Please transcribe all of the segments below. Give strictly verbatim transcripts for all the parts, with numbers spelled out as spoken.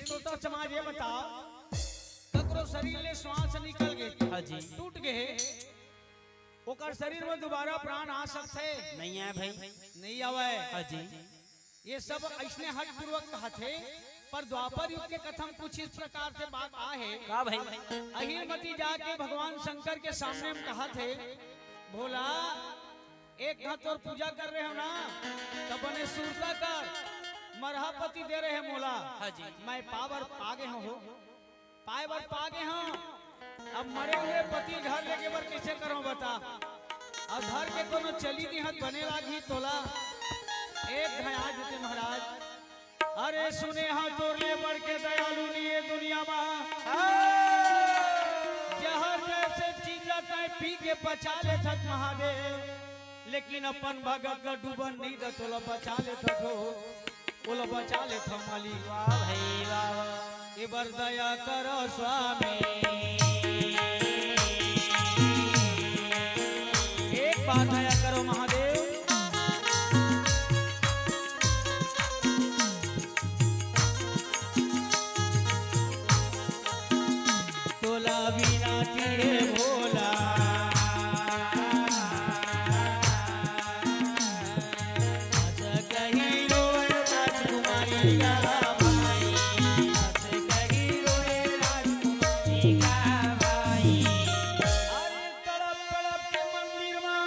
श्रोता समाज, ये बताओ, ककरो शरीर ले श्वास निकल गे, हाँ जी। टूट गे, ओकर शरीर में दोबारा प्राण आ सकथे? नहीं आए भाई। नहीं आवय। हाँ जी। ये सब अइसने हठपूर्वक कहथे, पर द्वापर युग के कथा म कुछ इस प्रकार से बात आहे। का भाई? अहिरमती जाके भगवान शंकर के सामने म कहथे, भोला, एक घांव तोर पूजा कर रहे हो ना, त बने सुरता कर, मरहा पति दे रहे मोला। हाँ जी। मैं पावर पागे हूँ हो, पाए बर पागे हूँ। अब मरे हुए पति घर लेगे बर कइसे करहूँ बता? अब घर के कोनो चली दिहत बने लागही तोला। एक घांव आ जते महाराज। अरे सुने हाँ, तोर ले बढ़ के दयालु नहीं ये दुनिया मा। जहर जैसे चीज रहता है, पी के पचा लेथस महादेव, लेकिन अपन भगत ला डूबन नहीं दे, तोला बचा लेथस हो, ओला बचा लेथस मालिक। वाह भाई वाह, वाह। ए बर दया करो स्वामी, एक बार दया करो महादेव। तोला बिना तिहे भोला। हंस कही रोए राजकुमारी का भाई, हंस कही रोए राजकुमारी का भाई। अरे तड़प तड़प के मंदिर मा,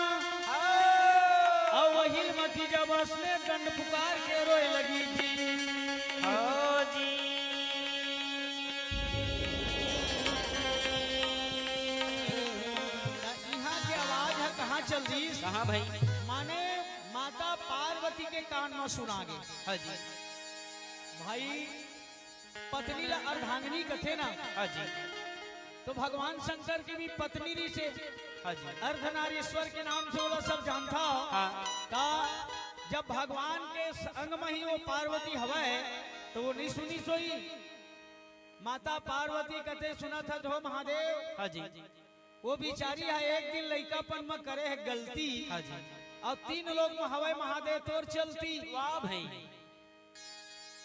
हाँ। अउ अहिरमती जब असने गंड पुकार के रोए लगी जी। हाँ जी। त इहाँ के आवाज ह कहाँ चल दिस? कहाँ भाई? माने माता पार्वती के कान म सुना गे। हाँ जी। भाई, पत्नी ला अर्धांगिनी कथे ना। हाँ जी। तो भगवान शंकर के भी पत्नी रिहिसे। हाँ जी। अर्धनारीश्वर के नाम से ओला सब जानथा हो। हाँ। का जब भगवान के संग म ही वो पार्वती हवय, तो वो नहीं सुनिस होही। माता पार्वती कथे सुनत हस हो महादेव। हाँ जी। वो बिचारी हा एक दिन लइकापन म करे हे गलती। हाँ जी। अउ तीन लोक म हवय महादेव तोर चलती। वाह भाई।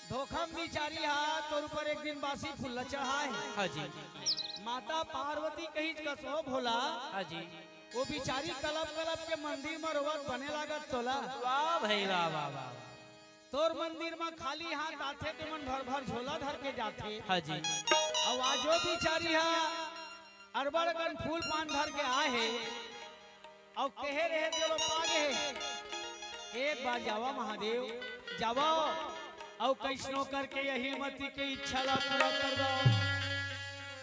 धोखा म बिचारी हा तोर ऊपर एक दिन बासी फूल ला चढ़ाए हे। हाँ जी। माता पार्वती कहिस कस हो भोला। हाँ जी। वो बिचारी कलप कलप के मंदिर म रोवत बने लागत तोला। वाह भाई वाह, वाह, वाह। तोर मंदिर म खाली हाथ आथे, तेमन भर भर झोला धर के जाथे। हाँ जी। अउ आज वो बिचारी हा अड़बड़ अकन फूल पान धर के आए हे, अउ कहे रहे तेलो पागे हे। एक बार जावा महादेव, जावा, अउ कइसनो करके अहिरमती के इच्छा ला पूरा कर दो।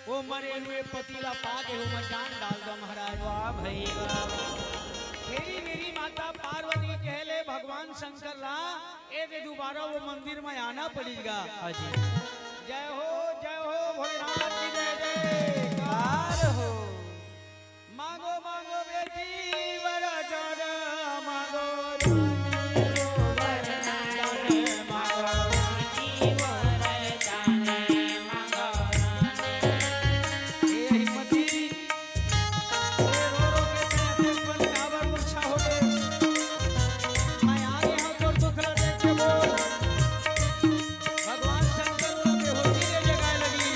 वो मरे हुए पति ला पागे हो, मैं जान डाल दो महाराज। वाह भाई वाह। फेरी मेरी माता पार्वती कहे ले भगवान शंकर ला, ए दे दोबारा वो मंदिर म आना पड़ेगा। हाँ जी। जय हो, जय हो, भोलेनाथ की जय जयकार हो। मांगो, मांगो बेटी वरदान, मांगो रानी वरदान, मांगो बेटी वरदान, मांगो रानी। ए हिम्मती, ए रो रो के तैं अपन काबर मूर्छा हो गे? मैं आ गे हंव तोर दुख ला देख के बोल। भगवान शंकर ला बेहोशी ले जगाए लगी।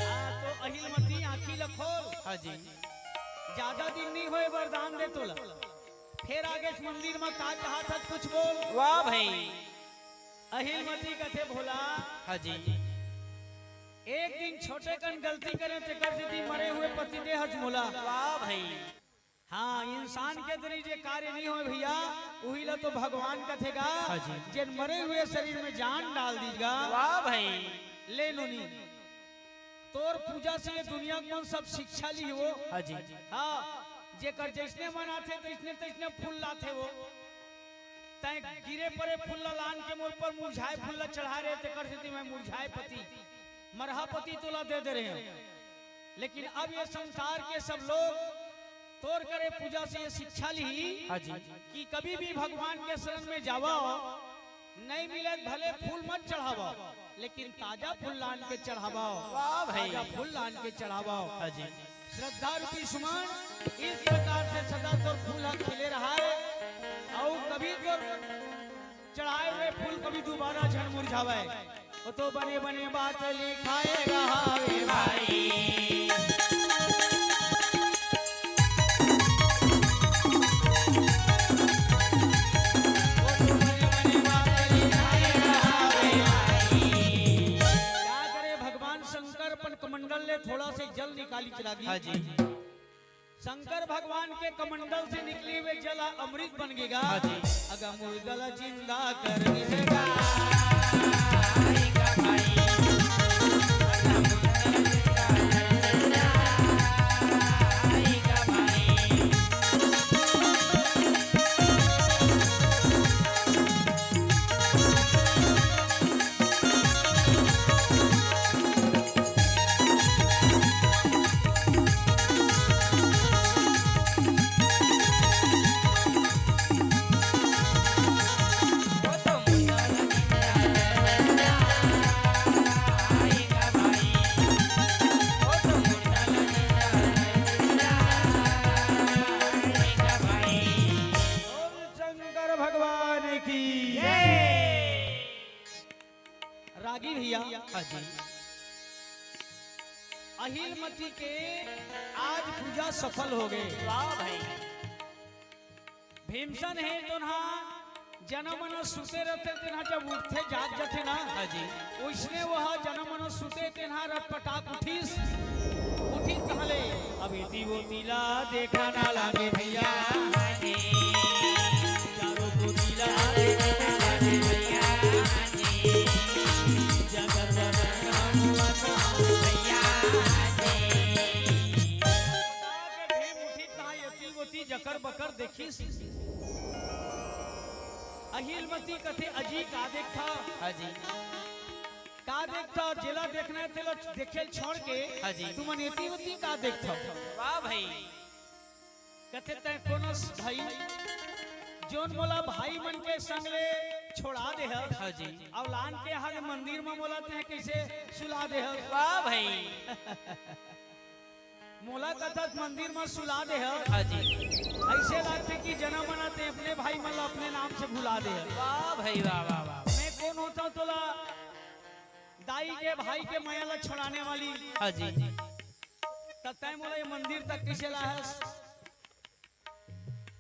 हाँ, तो अहिलमती आँखी ल खोल। हाँ जी। ज्यादा दिन नहीं होए, वरदान दे तोला। फेर आगे इस मंदिर में का चाहत हस, कुछ बोल। वाह भाई। अहिलमती कथे भोला। हाँ जी। एक दिन छोटे कन गलती करे, तेकर सेती मरे हुए पति दे हस मोला। वाह भाई। हाँ, इंसान के दरी जे कार्य नहीं होए भैया, उही ला तो भगवान कथे गा, हाँ जी। जेन मरे हुए शरीर में जान डाल दीस गा। वाह भाई। ले नोनी, तोर पूजा से ये दुनिया के मन सब शिक्षा ली हो। हाँ जी। हाँ, जेकर जैसने मन आथे, तैसने, तैसने फूल लाथे वो। तैं गिरे परे फूल ला लान के मोर पर मुरझाए फूल ला चढ़ा रहे, तेकर सेती मैं मुरझाए पति, मरहा पति तोला दे दे रहे हंव। लेकिन अब ये संसार के सब लोग तोर करे पूजा से ये शिक्षा लिही हाँ जी। कि कभी भी भगवान के शरण में जावव, नहीं मिले त भले फूल मत चढ़ावव, लेकिन ताजा फूल लान के चढ़ावव। वाह भाई। ताजा फूल लान के चढ़ावव। हाँ जी। श्रद्धा रूपी सुमन इस प्रकार से सदा तोर फूल ह खिले रहा है, और कभी तोर चढ़ाए हुए फूल कभी दोबारा झन मुरझावय। ओ तो बने बने बात लिखाए रहावे भाई। ओ तो बने बने बात लिखाए रहावे भाई। क्या करे भगवान शंकर अपन कमंडल ले थोड़ा से जल निकाली चला दी। हाँ जी। शंकर भगवान के कमंडल से निकले हुए जल अमृत बन गे गा। हाँ जी। अगर मुर्दा ला जिंदा कर दिस गा। शंकर भगवान की जय। रागी भैया, हाँ जी। अहिलमती के आज पूजा सफल हो गे। वाह भाई। भीमसन हे तो ना जनम मन सुते रथे, तेन ह जब उठथे, जाग जथे ना, हाँ जी। ओइसने वह जनम मन सुते, तेन ह रटपटाक उठिस। उठिस कहले, अब एती ओती ला देखा ना लागे भैया। चारों कोती ला देखा ना लागे भैया। जगत जगत भैया। भीम उठिस ना, एती ओती जकर बकर देखिस। अहिलमती कथे, "अजी, का देखथव?" हाँ जी। "का देखथव? जेला देखना हे, तेला देखे ल छोड़ के हाँ जी। तुमन एती ओती का देखथव?" वाह भाई। कथे, "तैं कोन अस भाई, जोन मोला भाई मन के संग ले छोड़ा देहस, हाँ जी। अउ लान के यहाँ के मंदिर म मोला तैं कइसे सुला देहस?" वाह भाई। मोला कथस मंदिर म सुला देहस। हाँ जी। अइसे लागथे कि जनम मन तैं अपने भाई मन ला अपने नाम से भुला देहस। वाह भाई, वाह, वाह, वाह। मैं कोन होथंव तोला दाई के, भाई के मया ला छुड़ाने वाली? हाँ जी। त तैं मोला ये मंदिर तक कइसे लाहस?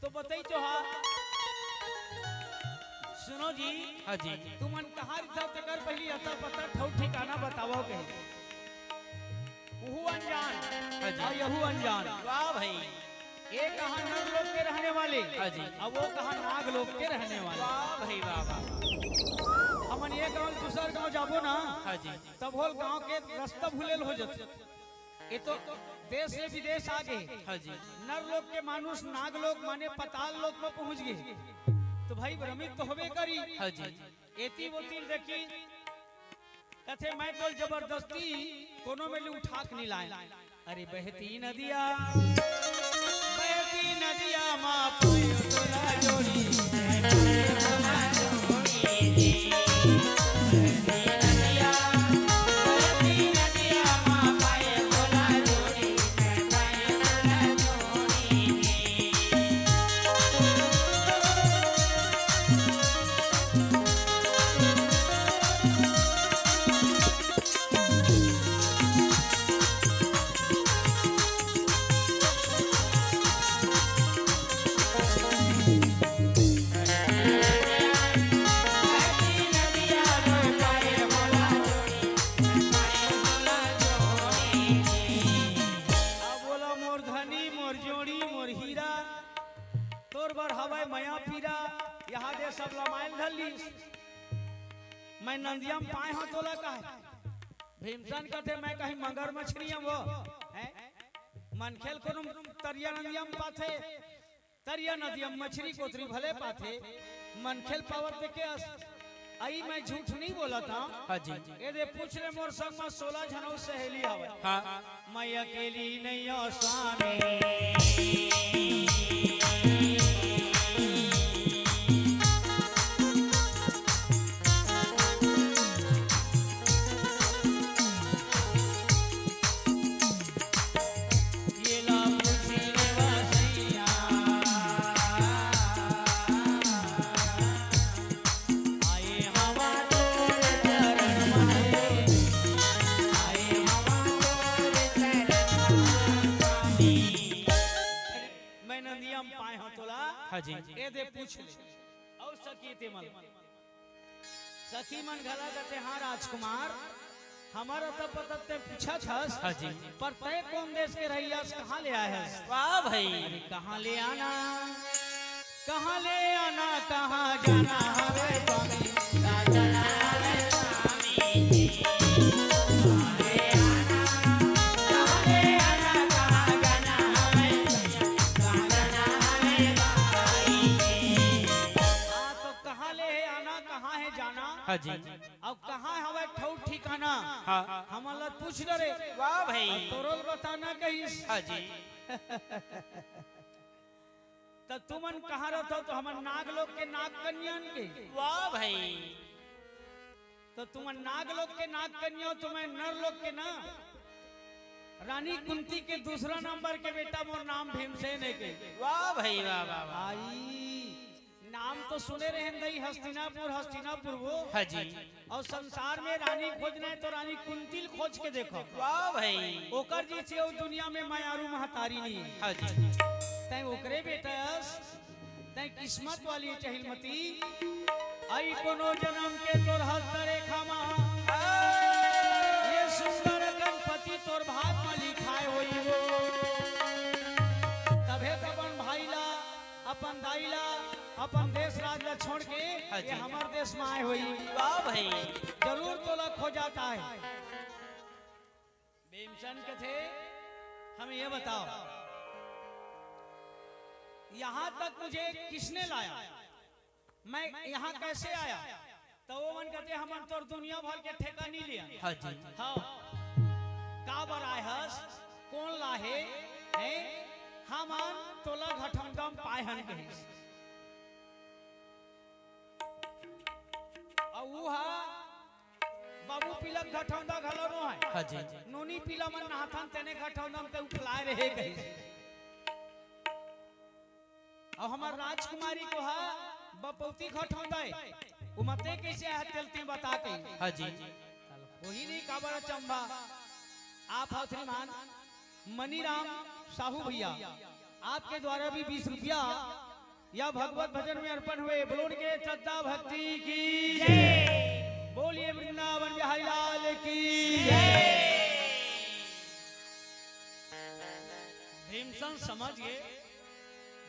तो बताई तो हा। सुनो जी। हाँ जी। तुमन कहाँ रिथव तेकर पहिली अता पता ठौर ठिकाना बतावव कहे। उहू अनजान, हाँ जी। अउ यहू अनजान। वाह भाई। ए कहाँ नर लोक के रहने वाले, हाँ जी। अउ वो कहाँ नाग लोक के रहने वाले। वाह भाई, वाह, वाह। हमन ए गाँव दूसर गाँव जाबो ना, हाँ जी। तब होल गाँव के रस्ता भूलेल हो जाथे। ए तो देश ले विदेश आ गे। हाँ जी। नर लोक के मानुष नाग लोक माने पताल लोक म पहुँच गे। तो भाई भ्रमित तो होबे करी। हाँ जी। एती ओती देखी, कथे, "मैं तो जबरदस्ती कोनो में ले उठा के नइ लाएंव।" अरे बहती नदिया, बहती नदिया मा पायो तोला जोड़ी। अब बोला, मोर धनी, मोर जोड़ी, मोर हीरा, तोर बर हवय मया पीरा, यहाँ दे सब लमायल धर लीस। मैं नंदिया म पाए हंव तोला काहे? भीमसन कथे, "मैं कहीं मगर मछरी हंव वो?" हैं? मनखे ल कोनो तरिया नंदिया म पाथे, तरिया नदिया म मछरी कोतरी भले पाथे, मनखे ल पावत देखे अस। अई मैं झूठ नहीं बोलत हंव। हाँ जी। ए दे पूछ ले मोर संग म सोलह झन अउ सहेली हवय। हाँ। मैं अकेली नहीं हंव स्वामी। ये ला पूछ ले बसैया। आए हवा तोर चरण माए, आए हवा तोर चरण माए स्वामी। मैं नदिया म पाए हंव तोला। हाँ जी। ए दे पूछ ले। अउ सखी ते मन, सखी मन घला कथे, हाँ राजकुमार, हमर अता पता ते पूछत हस, हाँ जी। पर तय कोन देश के रहइया हस, कहाँ ले आए हस? वाह भाई। अरे कहाँ ले आना, कहाँ ले आना, कहाँ जाना हवे स्वामी, कहाँ जाना हवे स्वामी। कहाँ ले आना, कहाँ ले आना, कहाँ जाना हवे, कहाँ जाना हवे भाई। हाँ, तो कहाँ ले हे आना, कहाँ हे जाना? हाँ जी। अब कहाँ हवय ठउर ठिकाना? हाँ। हमन ला पूछ डरे। वाह भाई। अउ तोरो ल बताना कहिस। हाँ जी। त तुमन कहाँ रथव? तो हमन नागलोक के नाग कन्या अन के। वाह भाई। तो तुमन नागलोक के नाग कन्या अव, तो मैं नरलोक के ना। रानी कुंती के दूसरा नंबर के बेटा, मोर नाम भीमसेन हे के। वाह भाई, वाह, वाह, वाह। भाई, नाम तो सुने रहेन दई हस्तिनापुर, हस्तिनापुर वो। हाँ जी। अउ संसार में रानी खोजना हे तो रानी कुंती ल खोज के देखो। वाह भाई। ओकर जइसे अउ दुनिया में मयारू महतारी नहीं हे। हाँ जी। तैं ओकरे बेटा अस, तैं किस्मत वाली चहिलमती। अई कोनो जनम के तोर हस्तरेखा मा, ये सुंदर अकन पति तोर भाग मा लिखाय होही वो। तभे त अपन भाई ला, अपन दाई ला, अपन देश राज ला छोड़ के हाँ ये जी। हमर देश मा आय होही। वाह भाई। जरूर तोला खोजत हे। भीमसेन कथे, हमें ये बताओ, यहाँ तक मुझे किसने लाया, मैं यहाँ कैसे आया? त वो मन कथे, हमन तोर दुनिया भर के ठेका नहीं लिया। हाँ जी। हाँ। काबर आय हस, कोन लाहे, हैं? हमन तोला घटौंदा म पाए हन कहिस। अउ वो हा बाबू पीला घटौंदा घलो नो हे। हाँ जी। नोनी पीला मन नहाथन तेने घटौंदा म ते उफलाय रहे कहिस। अउ हमर राजकुमारी को हा बपौती घटौंदा हे। उमते कइसे हे तेल ते बता के। हाँ जी। होही नहीं काबर अचंभा। आप हव श्रीमान मनीराम साहू भैया, आपके द्वारा भी बीस रुपया या भगवत भजन में अर्पण हुए। बोलो उनके श्रद्धा भक्ति की जय। बोलिए वृंदावन बिहारी लाल की जय। भीमसेन समझ गए,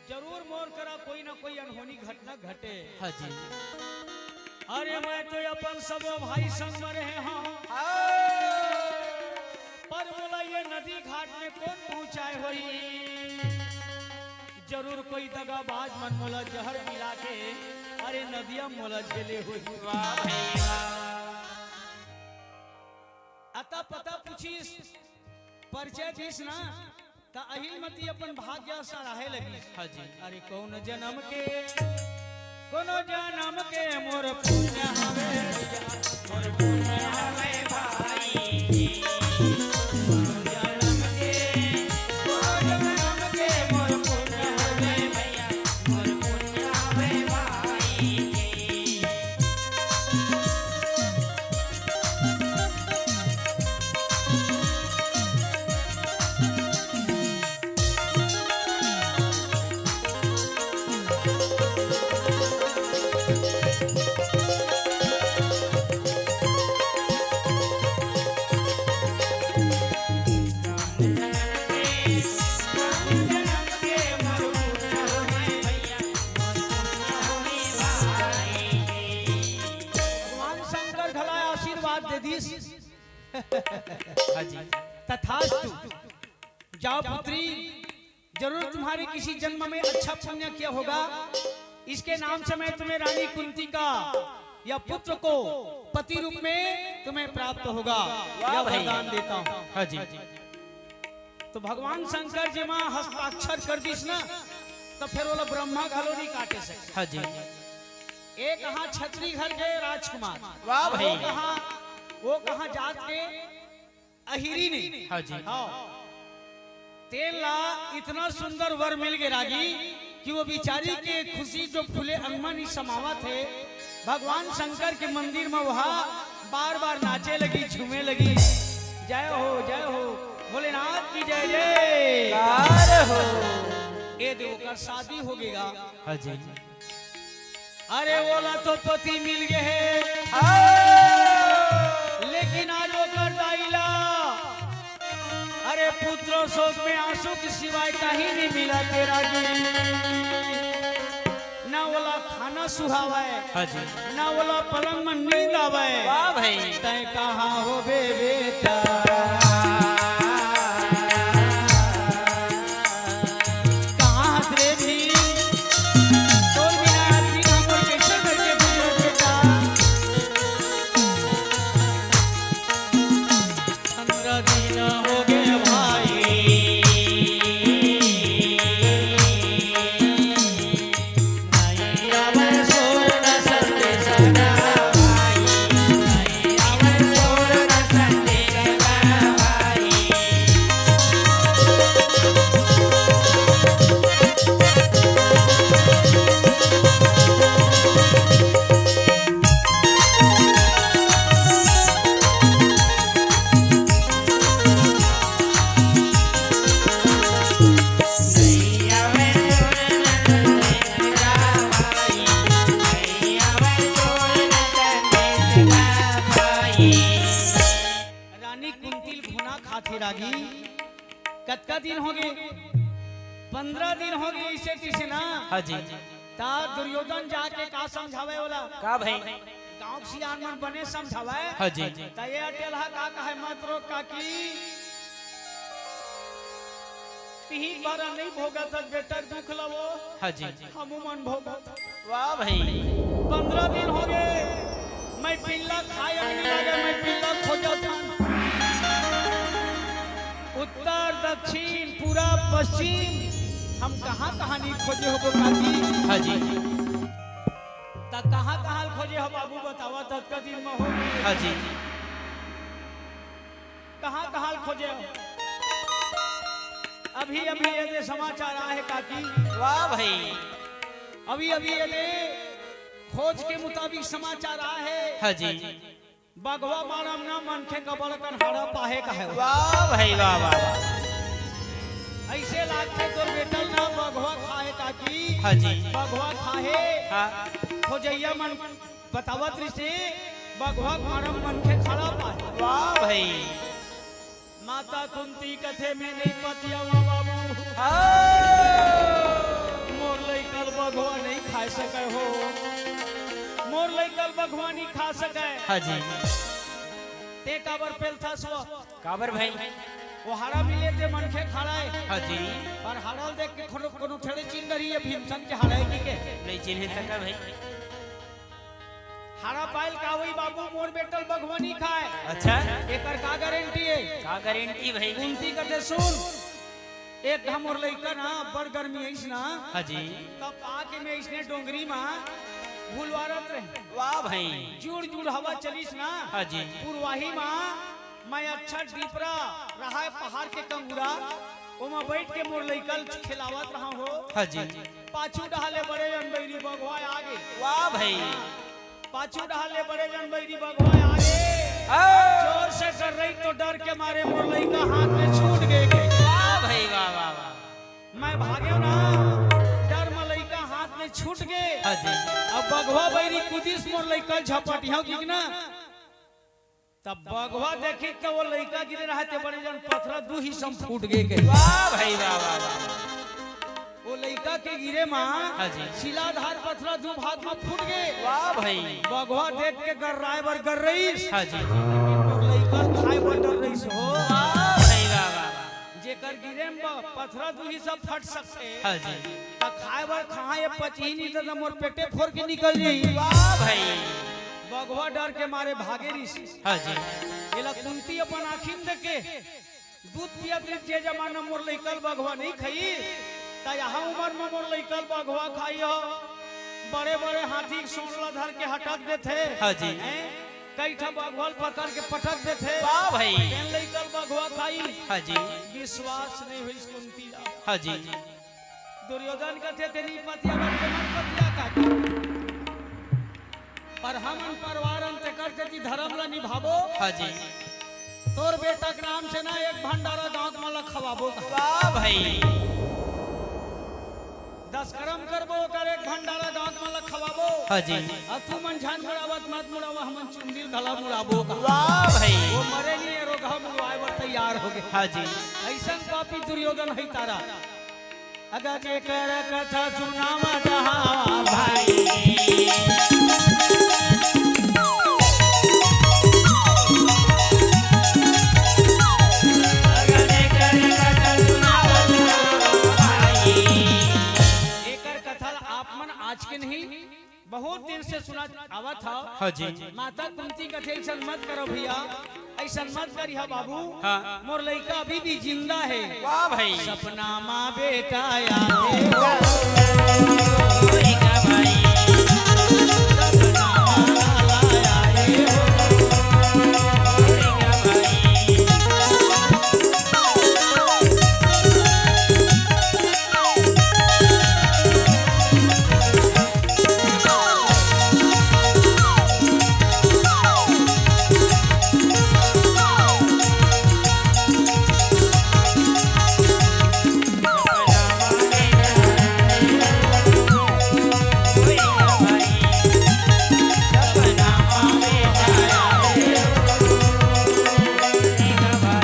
जरूर मोर करा कोई ना कोई अनहोनी घटना घटे। हाँ जी। अरे मैं तो अपन सबो भाई संग म रहे हंव। हाँ। पर मोला ये नदी घाट में कोन पहुंचाय होही? जरूर कोई दगाबाज मन मोला जहर मिला के, अरे नदिया मोला झेले होही। वाह भाई वाह। अता पता पूछिस, परिचय दिस ना, त अहिलमती अपन भाग्य सराहे लगिस। हाँ जी। अरे कौन जनम के, कोनो जनम के मोर पुण्य हवे भैया, मोर पुण्य हवे भाई। कोनो जनम के, कोनो जनम के मोर पुण्य हवे भैया, मोर पुण्य हवे भाई। भगवान शंकर घला आशीर्वाद दे दिस। हाँ जी। तथास्तु। जाओ पुत्री, जरूर तुम्हारे किसी जन्म में अच्छा पुण्य किया होगा, इसके नाम से मैं तुम्हें रानी कुंती का या पुत्र को पति रूप में तुम्हें प्राप्त होगा, वाह यह भाई। वरदान देता हूँ। हाँ जी। तो भगवान शंकर जी माँ हस्ताक्षर कर दीस ना, तो फिर वो लोग ब्रह्मा घलो नहीं काटे सके। हाँ जी। एक कहाँ छत्री घर के राजकुमार, वाह भाई। वो कहाँ, वो कहाँ जात के अहिरी ने। हाँ जी। हाँ। तेन ला इतना सुंदर वर मिल गे रागी कि वो बिचारी के खुशी जो फूले अंग म नी समावत हे। भगवान शंकर के मंदिर म वहा बार-बार नाचे लगी, झूमे लगी। जय हो, जय हो, भोलेनाथ की जय जय। कार हो। ए दे ओकर शादी हो गेगा। हाँ जी। अरे ओला तो पति मिल गे हे, हाँ। लेकिन आज ओकर दाई ला, अरे पुत्र शोक में आंसू के सिवाय कहीं नहीं मिला तेरा जी। ना ओला खाना सुहावय, हाँ जी। ना ओला पलंग में नींद आवय। वाह भाई। तय कहाँ होबे बेटा? कहाँ हस रे भी? तोर बिना आदमी हमर कैसे करके गुजर बेटा? पंद्रह दिन हो गए भाई। रानी कुंती ल घुना खाथे रागी। कतका दिन हो गे? पंद्रह दिन हो गे, इसे किसे ना। हाँ जी। ता दुर्योधन जाके का समझावे ओला? का भाई? गांव के सियान मन बने समझावे। हाँ जी। ता ये अटेल हा का कहे, मत रो काकी। तिही बारा नहीं भोगत हस बेटा दुख लवो। हाँ जी। हमू मन भोगत। वाह भाई। पंद्रह दिन हो गे, मैं पिल्ला खाए अग्नि लागे, मैं पिल्ला खोजत हन। उत्तर, दक्षिण, पूरब, पश्चिम, हम कहाँ, कहाँ नहीं खोजे होबो काकी? हाँ जी। त कहाँ, कहाँ खोजे हो बाबू, बतावा, ततका दिन म हो। हाँ जी। कहाँ, कहाँ खोजे हो? अभी, अभी ये दे समाचार आए हे काकी। वाह भाई। अभी, अभी ये दे खोज के मुताबिक समाचार आए हे। हाँ जी। बघवा मारम ना मनखे कबड़ कन हाड़ा पाहे कहे। वाह भाई, वाह, वाह, वाह। ऐसे लागथे तोर बेटा ल ना बघवा खाहे काकी। हाँ जी। बघवा खाहे। हाँ। खोजैया मन बतावत रिहिसे, बघवा मारम मनखे हाड़ा पाहे। वाह भाई। माता कुंती कथे, मैं नहीं पतियावा बाबू। हाँ। मोर लइका ल बघवा नहीं खाए सके हो। मोर लइका ल बघवा नहीं खा सके। हाँ जी। ते काबर पेलथस वो? काबर भाई? वो हाड़ा मिले ते मनखे हाड़ा हे। हाँ जी। पर हाड़ा ल देख के कोनो, कोनो थोड़े चिन्ह डरही ये भीमसेन के हाड़ा हे कि के? नहीं चिन्हे सका भाई। हाड़ा पायल का होई बाबू, मोर बेटा ल बघवा नहीं खाए। अच्छा। एकर का गारंटी हे? का गारंटी भाई? कुंती कथे सुन, एक घांव मोर लइका ना बड़ गर्मी आइस ना। हाँ जी। तब आके मैं इसने डोंगरी मा भुलवारत रहे। वाह भाई। जुड़ जुड़ हवा चलिस ना। हाँ जी। पुरवाही मा मैं अच्छा डीपरा रहा हे पहाड़ के कंगुरा, ओमा बैठ के मोर लइका ल खेलावत रहा हो। हाँ जी। पाछू डहाले बड़े जन बैरी बघवा आगे। वाह भाई। पाछू डहाले बड़े जन बैरी बघवा आगे। हाँ। जोर से डर्रइस तो डर के मारे मोर लइका हाथ में छूट गे। वाह भाई, वाह, वाह, वाह। मैं भागेंव ना, डर म लइका हाथ में छूट गे। हाँ जी। अब बघवा बैरी कुदिस मोर लइका ल झपटिहंव कि ना। तब बघवा देखिस त वो लइका गिरे रहा हे ते बड़े जन पथरा दू हिस्सा म फूट गे के। वाह भाई, वाह, वाह, वाह। वो लइका के गिरे मा हाँ जी। शिलाधार पथरा दू भाग म फूट गे। वाह भाई। बघवा देख के गर्राए बर गर्रइस। हाँ जी। लेकिन मोर लइका ल खाए बर डर्रइस हो। वाह भाई, वाह, वाह, वाह। जेकर गिरे म पथरा दू हिस्सा फट सकथे। हाँ जी। त खाए बर कहाँ ये पचही नहीं त मोर पेटे फोर के निकल जाही। वाह भाई। बघवा डर के मारे भागे रिहिस। हाँ जी। एला कुंती अपन आँखी म देखे, दूध पियत रिहिस, जे जमाना मोर लइका ल बघवा नइ खाई, त यहाँ उमर म मोर लइका ल बघवा खाई हो। बड़े-बड़े हाथी के सोंड ला धर के हटक देथे। हाँ जी। हैं? कई ठा बघवा ल पकड़ के पटक देथे। वाह भाई। तेन लइका ल बघवा खाई। हाँ जी। विश्वास नइ होइस कुंती ला। हाँ जी। दुर्योधन कथे, "तेनी पतिया बन के मन पतिया का।" पर हमन परिवार अन तेकर सेती धरम ल निभाबो। हाँ जी। तोर बेटा के नाम से ना एक भंडारा गांव के मन ल खवाबो। वाह भाई। दस करम करबो, ओकर एक भंडारा गांव के मन ल खवाबो। हाँ जी। अउ तुमन झन मुड़ावत मत मुड़ावा, हमन चुंदी ल घला मुड़ाबो। वाह भाई। वो मरे नहीं, ए रोगहा मुड़वाए बर तैयार हो गे। हाँ जी। अइसन पापी दुर्योधन है तारा। अगर जेकर कथा सुनावत हवा भाई। अगर जेकर कथा सुनावत हवा भाई। एकर कथा आप मन आज के नहीं, बहुत दिन से सुनत आवत हव। हाँ जी। माता कुंती कथे, "अइसन मत करो भैया, अइसन मत करिहा बाबू। हाँ। मोर लइका अभी भी जिंदा हे।" वाह भाई। सपना मा बेटा आए हो। सपना मा लाला आए हो।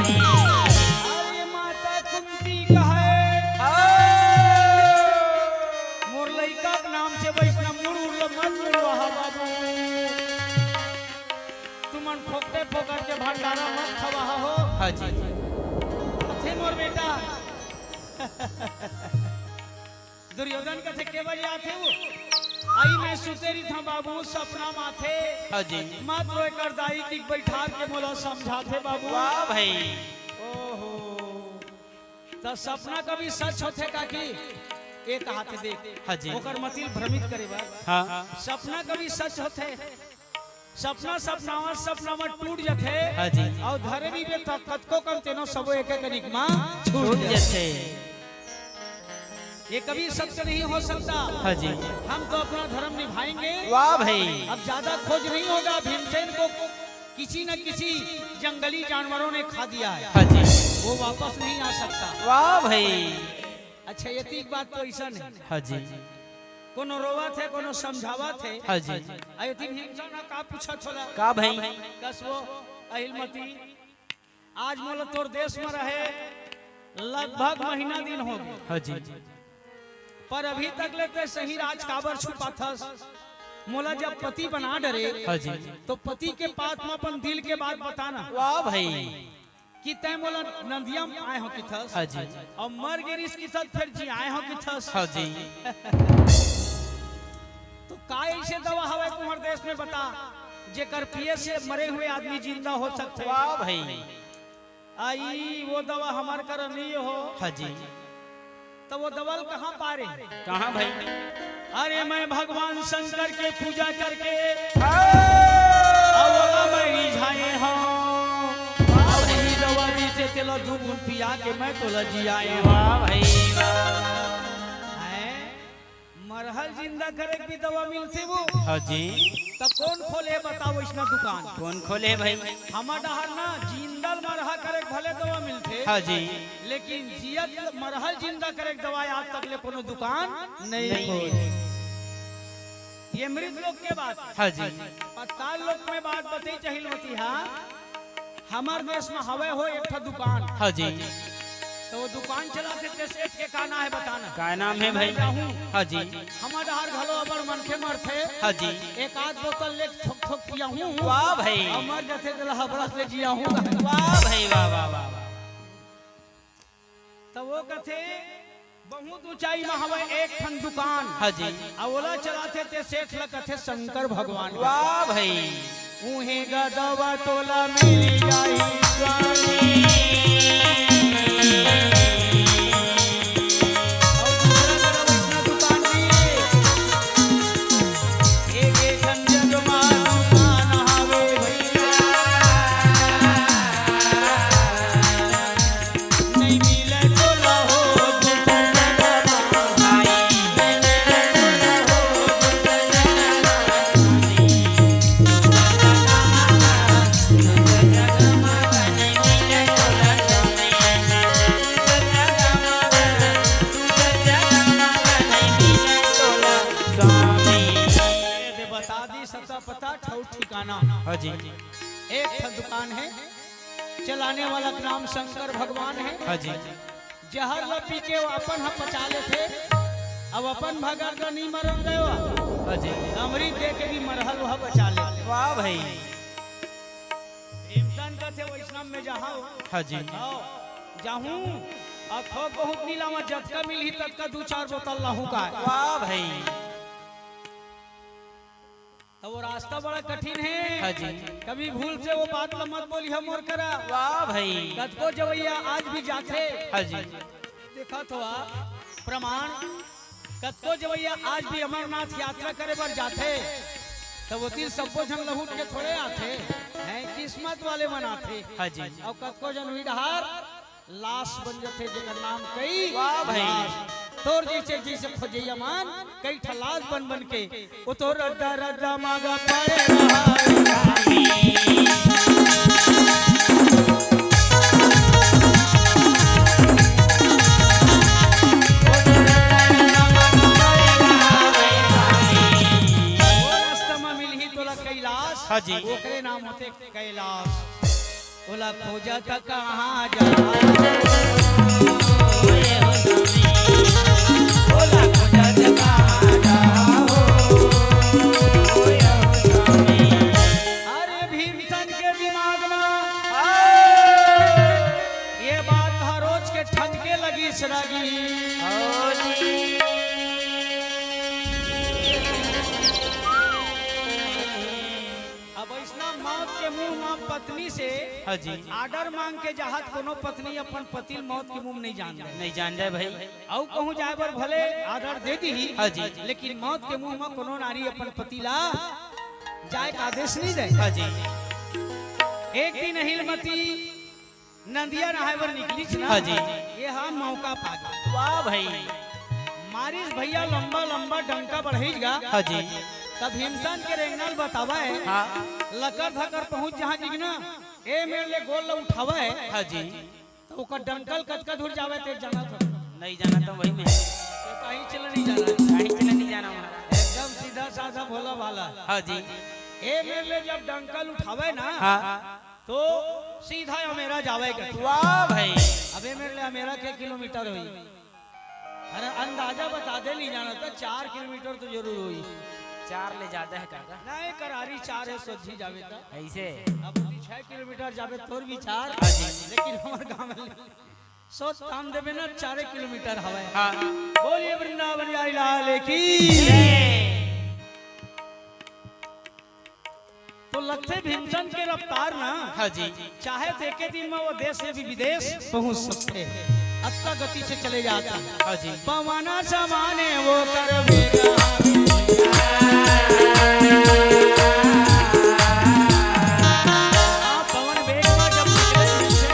अरे माता कुंती कहे, मोर लइका के नाम से वैष्णव मुड़ उड़ ल मत मुड़वाहा बाबू। तुमन फोकटे फोकट के भंडारा मत खवाहा हो। हाँ जी। अथे मोर बेटा। दुर्योधन कथे, "के बजे आथे वो?" "आई मैं सुते रहिथंव बाबू, सपना म आथे।" हाँ जी। मत रो, एकर दाई के बइठार के मोला समझाथे बाबू। वाह भाई। ओहो। त सपना कभी सच होथे काकी? एक हाथ देख। हाँ जी। ओकर मति ल भ्रमित करे बर। हाँ। सपना कभी सच होथे? सपना सपनावत सपना म टूट जथे। हाँ जी। अउ धरे रहिबे त कतको कन तेनो सबो एक एक कनिक म छूट छूट जथे। जथे। ये कभी सत्य नहीं हो सकता। हाँ जी। हम तो अपना धर्म निभाएंगे। वाह भाई। अब ज्यादा खोज नहीं होगा। भीमसेन को किसी न किसी जंगली जानवरों ने खा दिया है। हाँ जी। वो वापस नहीं आ सकता। वाह भाई। अच्छा, एतिक बात तो अइसन हे। हाँ जी। कोनो रोवत हे, कोनो समझावत हे। हाँ जी। अउ एती भीमसेन ह का पूछत होला? का भाई? कस वो अहिलमती, आज मोला तोर देश म रहे लगभग महीना दिन हो गे। हाँ जी। पर अभी तक ले ते सही राज काबर छुपाथस? मोला जब पति बना डरे, हाँ जी। तो पति के पास म अपन दिल के बात बताना। वाह भाई। कि तैं मोला नदिया म आए हो किथस। हाँ जी। अउ मर गे रिहिस किथस, फेर जियाए हो किथस। हाँ जी। तो का अइसे दवा हवय तुम्हर देश में, बता, जेकर पिए से मरे हुए आदमी जिंदा हो सकथे? वाह भाई। आई, वो दवा हमर करा नइ हो। हाँ जी। त वो दवा ल कहाँ पारे? कहाँ भाई? अरे, मैं भगवान शंकर के पूजा करके, हाँ। अउ ओला मैं रिझाए हंव। वाह भाई। वही दवा दिस हे, तेला दू बूंद पिया के मैं तोला जियाए हंव। वाह भाई, वाह। हैं? मरहा ल जिंदा करे के भी दवा मिलथे वो। हाँ जी। त कोन खोले हे बताओ अइसना दुकान? कोन खोले हे भाई? हमर डहर ना जिंदा ल मरहा करे के भले दवा मिलथे। हाँ जी। लेकिन जियत ल मरहा ल जिंदा करे के दवा आज तक ले कोनो दुकान नइ नइ खोले। ये मृत लोग के बात। हाँ जी। पताल लोक में बात बतई चाहिल मती हा। हमर देश में हवय हो एक ठो दुकान। हाँ जी। त वो दुकान चलाथे ते सेठ के का नाम हे बताना? का नाम हे भाई? जाहूं। हाँ जी। हमर डहर घलो अब्बड़ मनखे मरथे। हाँ जी। एक आध बोतल ले थोक थोक पियाहूं। वाह भाई। अउ मर जथे तेला हबरस ले जियाहूं। वाह भाई, वाह, वाह, वाह, वाह। त वो कथे, बहुत ऊंचाई में हवय एक ठन दुकान। हाँ जी। अउ ओला चलाथे ते सेठ ल कथे शंकर भगवान। वाह भाई। उहें गदवा तोला मिल जाही स्वामी। अउ दूसरा तरफ अपना दुकान भी एक एक ठन जगमा दुकान हवे भैया। बता दी सता पता ठौर ठिकाना। हाँ जी। एक ठन दुकान हे, चलाने वाला के नाम शंकर भगवान हे। हाँ जी। जहर ल पी के वो अपन ह पचा लेथे, अब अपन भगत ल नी मरन देवा। हाँ जी। अमृत दे के भी मरहल वह बचा लेथे। वाह भाई। भीमसन कथे वैष्णव में जहाँ हो। हाँ जी। आओ, जाहूँ, अब थोक बहुत नी लावा, जतका मिलही ततका दू चार बोतल लाहूँ का। वाह भाई। तो वो रास्ता बड़ा कठिन हे। हाँ जी। कभी भूल से वो बात ल मत बोलिहा मोर करा। वाह भाई। कतको जवैया आज भी जाथे। हाँ जी। देखत हो आप, प्रमाण, कतको जवैया आज भी अमरनाथ यात्रा करे बर जाथे, त ओती सब्बो झन लहुट के थोड़े आथे, हैं, किस्मत वाले मन आथे। हाँ जी। अउ कतको झन उही डहार लाश बन जथे, जेकर नाम कई वाह भाई। लाश। तोर जइसे, जइसे खोजइया मन, कई ठा लाश बन बन के, ओ तो रद्दा रद्दा मागा पड़े रहा। वो रास्ता म मिलही तोला कैलाश, हाँ जी। ओकरे नाम होथे कैलाश। ओला खोजत कहाँ जाओ? ओला खोजत कहाँ जाओ? अरे भीमसन के दिमाग में ये बात हर रोज के ठनके लगिस रागी। अब अइसना मौत के मुंह म पत्नी से हाँ जी। Order मांग के जाहत कोनो पत्नी अपन पति ल मौत के मुंह म नहीं जान दे। नहीं जान दे भाई। अउ कहूँ जाए बर भले order दे दीही, हाँ जी। लेकिन मौत के मुंह म कोनो नारी अपन पति ला जाए का आदेश नहीं दे। हाँ जी। एक दिन अहिलमती नदिया नहाए बर निकलिस ना, हाँ जी। ये हा मौका पा गे। वाह भाई। मारिस भैया लंबा लंबा डंका बढ़ाइस गा। हाँ जी। तब भीमसन के रेंगना ल बतावय। हाँ। लकर धकर पहुंच जहाँ जिगना, ए मेर ले गोड़ ल उठावय। हाँ जी। त ओकर डंका ल कतका दूर जावय ते जानत हो? नहीं जानत हूँ भाई मैं। तो कहीं चले नहीं जाना। कहीं चले नहीं जाना वहाँ। एकदम सीधा साधा भोला भाला। हाँ जी। ए मेर ले जब डंका ल उठावय ना, हाँ। तो सीधा अमेरा जावय के। वाह भाई। अब ए मेर ले अमेरा के किलोमीटर होही? अरे अंदाजा बता दे, नहीं जाना त चार किलोमीटर तो जरूर होही। चार ले जादा हे काका। नहीं, करारी चार हे, सोझी जावे त। ऐसे? अब ओती छह किलोमीटर जावे तोर भी चार, हाँ जी। लेकिन हमर गाँव में सोच ताम देबे ना, चारे किलोमीटर हवय। हाँ। बोलिए वृंदावन बिहारी लाल की। तो लगथे भीमसन के रफ्तार ना। हाँ जी। चाहे तो एके दिन में वो देश से भी विदेश पहुंच सकथे। अतका गति से चले जाथे। हाँ जी। पवन समाने वो कर वेग। हाँ, पवन वेग में जब निकले से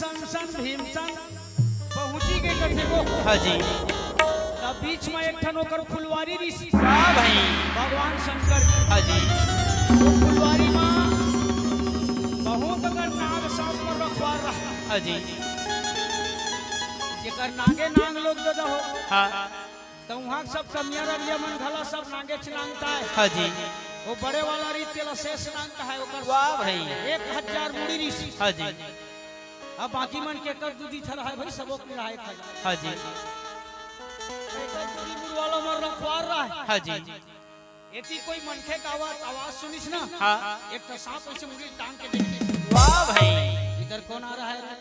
सन सन भीमसन पहुंची के कथे वो। हाँ जी। तब बीच में एक ठन ओकर फुलवारी रिहिस। वाह भाई। भगवान शंकर। हाँ जी। वो फुलवारी में बहुत अकन नाग सांप मन रखवार रहा। हाँ जी। जेकर नागे नांग लोग दे दहो। हाँ। त उहाँ सब कमिया रंगिया मन घला सब नांगेच नांगता है। हाँ जी। वो बड़े वाला रिहिस तेला शेष नांग कहाय ओकर। वाह भाई। एक हजार मुड़ी रिहिस। हाँ जी। अब बाकी मन के कर दूधी थर है भाई, सबो के रहा है। हाँ जी। एकर दूधी मुड़ वाला मन रखवार रहा है। हाँ जी। एती कोई मनखे का आवाज, आवाज सुनिस ना। हाँ। एक तो सांप ऐसे मुड़ी टांग के देखिस। वाह भाई। इधर कौन आ रहा है रे?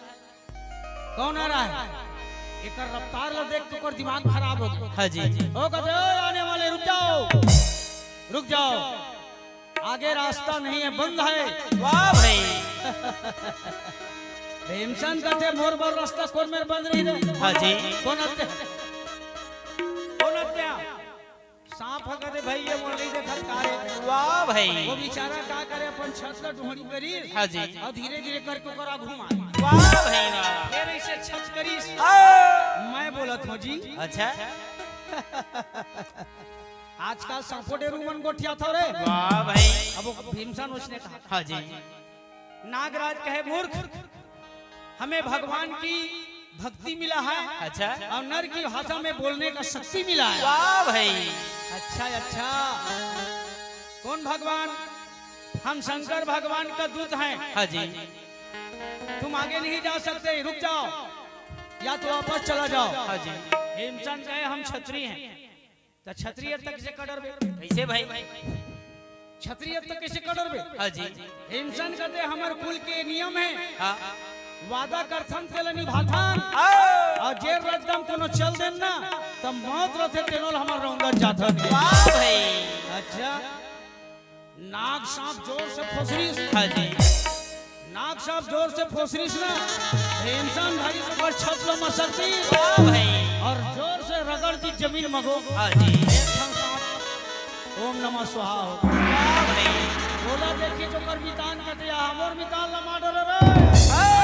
कौन आ रहा है? एकर रफ्तार ला देख के ओकर दिमाग खराब हो गया। हाँ जी। ओ कहते, "ओ आने वाले, रुक जाओ, रुक जाओ, आगे रास्ता नहीं है, बंद है।" वाह भाई। भीमसन कहते, "मोर बर रास्ता कौन मेर बंद रही रे?" हाँ जी। कौन हत्या? कौन हत्या? सांप ह कथे, "भाई, ये मोर नइ देखत का रे?" वाह भाई। वो बेचारा का करे, अपन छत ला ढोंड़ी करिस। हाँ जी। अउ धीरे धीरे करके ओकर आगू मारे। वाह भाई वाह। फेर ऐसे छत करिस। हाँ। मैं बोलत हूँ जी। अच्छा। आजकल सांपो डेरू मन गोठियाथव रे। वाह भाई। अब वो भीमसन उसने कहा। हाँ जी। नागराज कहे, "मूर्ख, हमें भगवान की भक्ति मिला है। अच्छा। और नर की भाषा में बोलने का शक्ति मिला है।" वाह भाई। अच्छा, अच्छा। कौन भगवान? हम शंकर भगवान का दूत हैं। हाँ जी। तुम आगे नहीं जा सकते, रुक जाओ, या तो वापस चला जाओ। हाँ जी। भीमसन कहे, "हम क्षत्रिय हैं।" त क्षत्रिय तक से कड़रबे। कैसे भाई? क्षत्रिय तक कैसे कड़रबे? हाँ जी। भीमसन कहते, "हमर कुल के नियम है। हाँ। वादा करथन तेला निभाथन। हाँ। और जे रद्दम कोनो चल देन ना, त मौत रथे तेनो ल हमर रौंदत जाथन।" वाह भाई। अच्छा। नाग सांप जोर से फोसरिस। हाँ जी। नाग सांप जोर से फोसरिस ना, भीमसन भाई के ऊपर छत लो मसकती। वाह भाई। और जोर से रगड़ दी जमीन मगो। हाँ जी। एक ठन सांप, ओम नमः स्वाहा हो। वाह भाई। बोला, "देखी जो कर मितान कटे, या हमर मितान ला मार डरे रे।" हाँ।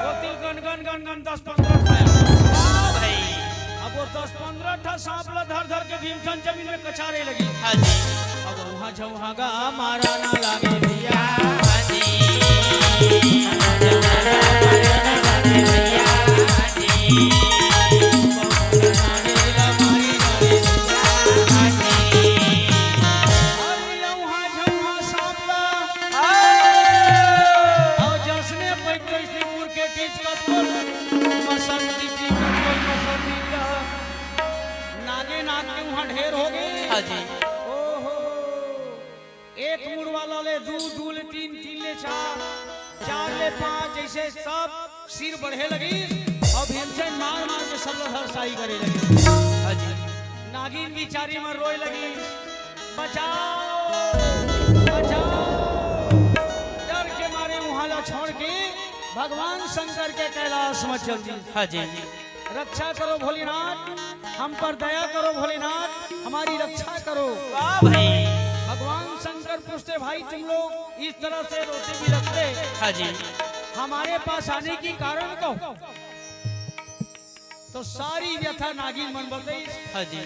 वो तिल गन गन गन गन दस पन्द्रह ठा। वाह भाई। अब वो दस पन्द्रह ठा सांप ला धर धर के भीमसन जमीन में कचारे लगी। हाँ जी। अब वहाँ झौहा गा मारा ना लागे भैया। हाँ जी। अरे वहाँ झौहा सांप ला। हाँ। और जसने पैतो इसने मुड़ के टीच कत बोल, मसंदी टीच कत बोल, मसंदी ला। नागे नाग के वहाँ ढेर हो गए। हाँ जी। ओहो। एक मुड़ वाला ले दू, दू ले तीन, तीन ले चार, चार ले पाँच, जैसे सब सिर बढ़े लगी और भीमसेन मार मार के सब लोग हरसाई करे लगे। हाँ जी। नागिन बिचारी मन रोए लगी, "बचाओ, बचाओ।" डर के मारे वहाँ ला छोड़ के भगवान शंकर के कैलाश में चल दी। हाँ जी। रक्षा करो भोलेनाथ, हम पर दया करो भोलेनाथ, हमारी रक्षा करो। वाह भाई। भगवान शंकर पूछते, "भाई तुम लोग इस तरह से रोते बिलखते हाँ जी। हमारे पास आने की कारण कहो?" तो सारी व्यथा नागिन मन बताई। हाँ जी।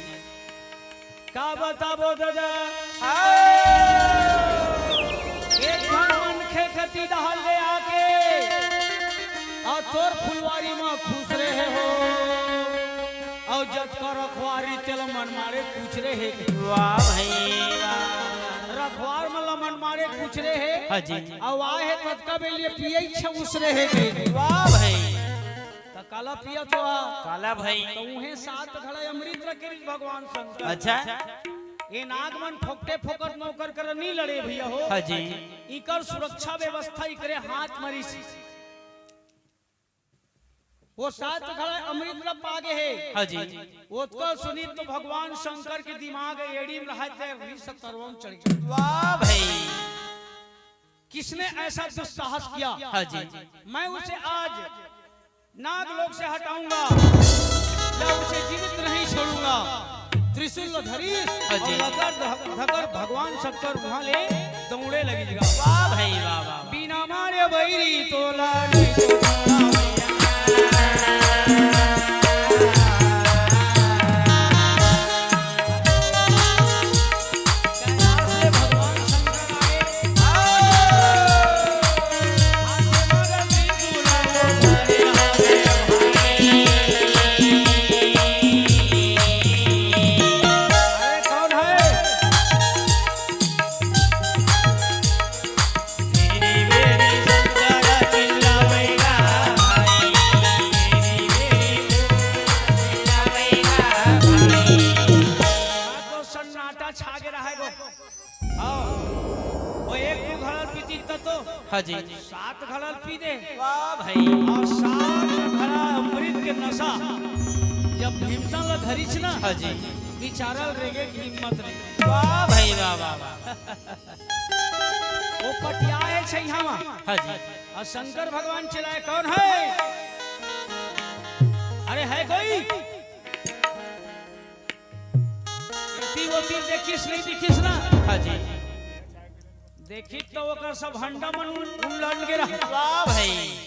का बताबो दादा? हाँ। एक झन मनखे कति डहर ले आके अउ तोर फुलवारी म खुसरे हे हो, अउ जतका रखवार तेला मन मारे कुचरे हे। वाह भाई वाह। रखवार मन ला मन मारे कुचरे हे। हाँ जी। अउ आए हे ततका बेर ले पियई छे उसरे हे के। वाह भाई। त काला पियत हवा? काला भाई। त उहें सात घड़ा अमृत रखे रिहिस भगवान शंकर। अच्छा। ए नाग मन फोकटे फोकट नौकर कर नी लड़े भैया हो। हाँ जी। इकर सुरक्षा व्यवस्था इकरे हाथ म रिहिस। वो सात घड़ा अमृत ल पागे हे। हाँ जी। ओतका सुनी तो भगवान शंकर के दिमाग एड़ी म रहत हे, वही सत्तरवा म चढ़ गया। वाह भाई। किसने ऐसा दुस्साहस किया? हाँ जी। मैं उसे आज नाग लोक से हटाऊंगा या उसे जीवित नहीं छोड़ूंगा। त्रिशूल धरी हाँ जी। अउ लकर धक-, धकर भगवान शंकर वहां ले दौड़े लगी जगह। वाह भाई वाह, वाह, वाह। बिना मारे बैरी तोला नहीं तो सात घड़ा ल पी दे। वाह भाई। अउ सात घड़ा अमृत के नशा जब भीमसेन ल धरिस ना, हाँ जी। बिचारा ल रेंगे के हिम्मत नहीं। वाह भाई, वाह, वाह, वाह। वो पटिया हे छइहा मा। हाँ जी। अउ शंकर भगवान चिल्लाए, "कौन है? अरे है कोई?" एती ओती देखिस नहीं दिखिस ना। हाँ जी। देखिस त ओकर सब हंडा मन उलट गे रहा। वाह भाई।